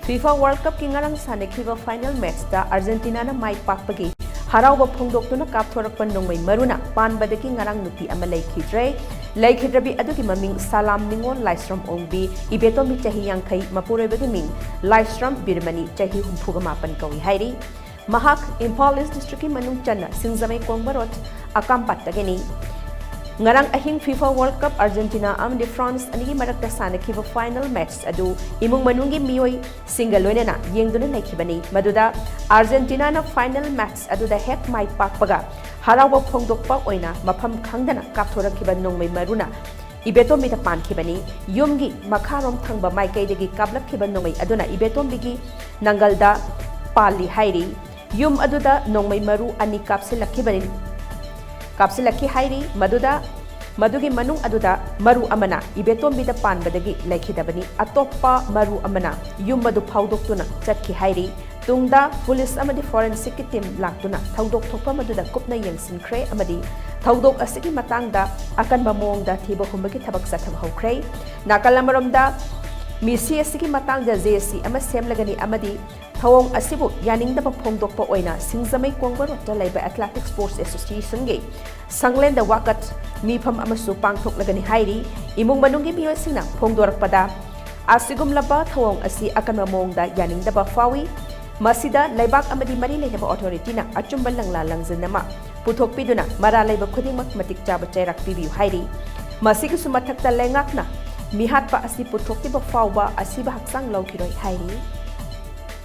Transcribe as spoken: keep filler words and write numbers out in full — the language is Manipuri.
FIFA World Cupꯀꯤ ꯉꯔꯥꯡ ꯁꯥꯟꯅꯈꯤꯕ final matchꯇ Argentinaꯅ ꯃꯥꯏ ꯄꯥꯛꯄꯒꯤ ꯍꯔꯥꯎꯕ ꯐꯣꯡꯗꯣꯛꯇꯨꯅ ꯀꯥꯞꯊꯣꯔꯛꯄ ꯅꯣꯡꯃꯩ ꯃꯔꯨꯅ ꯄꯥꯟꯕꯗꯒꯤ ꯉꯔꯥꯡ ꯅꯨꯄꯤ ꯑꯃ ꯂꯩꯈꯤꯗ꯭ꯔꯦ꯫ ꯂꯩꯈꯤꯗ꯭ꯔꯕꯤ ꯑꯗꯨꯒꯤ ꯃꯃꯤꯡ ꯁꯂꯥꯝ ꯅꯤꯉꯣꯜ ꯂꯥꯏꯁ꯭ꯔꯝ ꯑꯣꯡꯕꯤ, ꯏꯕꯦꯇꯣꯝꯕꯤ ꯆꯍꯤ ꯌꯥꯡꯈꯩ, ꯃꯄꯨꯔꯣꯏꯕꯒꯤ ꯃꯤꯡ ꯂꯥꯏꯁ꯭ꯔꯝ ꯕꯤꯔꯃꯅꯤ, ꯆꯍꯤ ꯍꯨꯝꯐꯨꯒ ꯃꯥꯄꯟ ꯀꯧꯏ ꯍꯥꯏꯔꯤ꯫ ꯃꯍꯥꯛ ꯏꯝꯐꯥꯜ East Districtꯀꯤ ꯃꯅꯨꯡ ꯆꯟꯅ ꯁꯤꯡꯖꯃꯩ ꯀꯣꯡꯕ ꯔꯣꯗ ꯑꯀꯥꯝꯄꯥꯠꯇꯒꯤꯅꯤ꯫ ꯉꯔꯥꯡ ꯑꯍꯤꯡ FIFA World Cup Argentina ꯑꯃꯗꯤ France ꯑꯅꯤꯒꯤ ꯃꯔꯛꯇ ꯁꯥꯟꯅꯈꯤꯕ final match ꯑꯗꯨ ꯏꯃꯨꯡ ꯃꯅꯨꯡꯒꯤ ꯃꯤꯑꯣꯏꯁꯤꯡꯒ ꯂꯣꯏꯅꯅ ꯌꯦꯡꯗꯨꯅ ꯂꯩꯈꯤꯕꯅꯤ꯫ ꯃꯗꯨꯗ Argentinaꯅ final match ꯑꯗꯨꯗ ꯍꯦꯛ ꯃꯥꯏ ꯄꯥꯛꯄꯒ ꯍꯔꯥꯎꯕ ꯐꯣꯡꯗꯣꯛꯄ ꯑꯣꯏꯅ ꯃꯐꯝ ꯈꯪꯗꯅ ꯀꯥꯞꯊꯣꯔꯛꯈꯤꯕ ꯅꯣꯡꯃꯩ ꯃꯔꯨꯅ ꯏꯕꯦꯇꯣꯝꯕꯤꯗ ꯄꯥꯟꯈꯤꯕꯅꯤ꯫ ꯌꯨꯝꯒꯤ ꯃꯈꯥꯔꯣꯝ ꯊꯪꯕ ꯃꯥꯏꯀꯩꯗꯒꯤ ꯀꯥꯞꯂꯛꯈꯤꯕ ꯅꯣꯡꯃꯩ ꯑꯗꯨꯅ ꯏꯕꯦꯇꯣꯝꯕꯤꯒꯤ ꯅꯪꯒꯜꯗ ꯄꯥꯜꯂꯤ ꯍꯥꯏꯔꯤ꯫ ꯌꯨꯝ ꯑꯗꯨꯗ ꯅꯣꯡꯃꯩ ꯃꯔꯨ ꯑꯅꯤ ꯀꯥꯞꯁꯤꯜꯂꯛꯈꯤꯕꯅꯤ, ꯀꯥꯞꯁꯤꯜꯂꯛꯈꯤ ꯍꯥꯏꯔꯤ꯫ ꯃꯗꯨꯗ, ꯃꯗꯨꯒꯤ ꯃꯅꯨꯡ ꯑꯗꯨꯗ ꯃꯔꯨ ꯑꯃꯅ ꯏꯕꯦꯇꯣꯝꯕꯤꯗ ꯄꯥꯟꯕꯗꯒꯤ ꯂꯩꯈꯤꯗꯕꯅꯤ꯫ ꯑꯇꯣꯞꯄ ꯃꯔꯨ ꯑꯃꯅ ꯌꯨꯝ ꯑꯗꯨ ꯐꯥꯎꯗꯣꯛꯇꯨꯅ ꯆꯠꯈꯤ ꯍꯥꯏꯔꯤ꯫ ꯇꯨꯡꯗ ꯄꯨꯂꯤꯁ ꯑꯃꯗꯤ forensicꯀꯤ team ꯂꯥꯛꯇꯨꯅ ꯊꯧꯗꯣꯛ ꯊꯣꯛꯄ ꯑꯗꯨꯗ ꯀꯨꯞꯅ ꯌꯦꯡꯁꯤꯟꯈ꯭ꯔꯦ ꯑꯃꯗꯤ ꯊꯧꯗꯣꯛ ꯑꯁꯤꯒꯤ ꯃꯇꯥꯡꯗ ꯑꯀꯟꯕ ꯃꯑꯣꯡꯗ ꯊꯤꯕ ꯍꯨꯝꯕꯒꯤ ꯊꯕꯛ ꯆꯠꯊꯕ ꯍꯧꯈ꯭ꯔꯦ꯫ ꯅꯥꯀꯜ ꯑꯃꯔꯣꯝꯗ, ꯃꯤꯁꯤ ꯑꯁꯤꯒꯤ ꯃꯇꯥꯡꯗ JC ꯑꯃ ꯁꯦꯝꯂꯒꯅꯤ ꯑꯃꯗꯤ ꯊꯧꯑꯣꯡ ꯑꯁꯤꯕꯨ ꯌꯥꯅꯤꯡꯗꯕ ꯐꯣꯡꯗꯣꯛꯄ ꯑꯣꯏꯅ ꯁꯤꯡꯖꯃꯩ ꯀꯣꯡꯕ ꯔꯣꯗꯇ ꯂꯩꯕ Athletic Sports Associationꯒꯤ ꯁꯪꯂꯦꯟꯗ ꯋꯥꯀꯠ ꯃꯤꯐꯝ ꯑꯃꯁꯨ ꯄꯥꯡꯊꯣꯛꯂꯒꯅꯤ ꯍꯥꯏꯔꯤ꯫ ꯏꯃꯨꯡ ꯃꯅꯨꯡꯒꯤ ꯃꯤꯑꯣꯏꯁꯤꯡꯅ ꯐꯣꯡꯗꯣꯔꯛꯄꯗ, ꯑꯁꯤꯒꯨꯝꯂꯕ ꯊꯧꯑꯣꯡ ꯑꯁꯤ ꯑꯀꯟꯕ ꯃꯑꯣꯡꯗ ꯌꯥꯅꯤꯡꯗꯕ ꯐꯥꯎꯏ꯫ ꯃꯁꯤꯗ ꯂꯩꯕꯥꯛ ꯑꯃꯗꯤ ꯃꯔꯤ ꯂꯩꯅꯕ authorityꯅ ꯑꯆꯨꯝꯕ ꯂꯪꯂꯥ ꯂꯪꯖꯤꯟ ꯑꯃ ꯄꯨꯊꯣꯛꯄꯤꯗꯨꯅ ꯃꯔꯥꯜ ꯂꯩꯕ ꯈꯨꯗꯤꯡꯃꯛ ꯃꯇꯤꯛ ꯆꯥꯕ ꯆꯩꯔꯥꯛ ꯄꯤꯕꯤꯌꯨ ꯍꯥꯏꯔꯤ꯫ ꯃꯁꯤꯒꯤꯁꯨ ꯃꯊꯛꯇ, ꯂꯩꯉꯥꯛꯅ ꯃꯤꯍꯥꯠꯄ ꯑꯁꯤ ꯄꯨꯊꯣꯛꯇ꯭ꯔꯤꯕ ꯐꯥꯎꯕ ꯑꯁꯤꯕ ꯍꯛꯆꯥꯡ ꯂꯧꯈꯤꯔꯣꯏ ꯍꯥꯏꯔꯤ꯫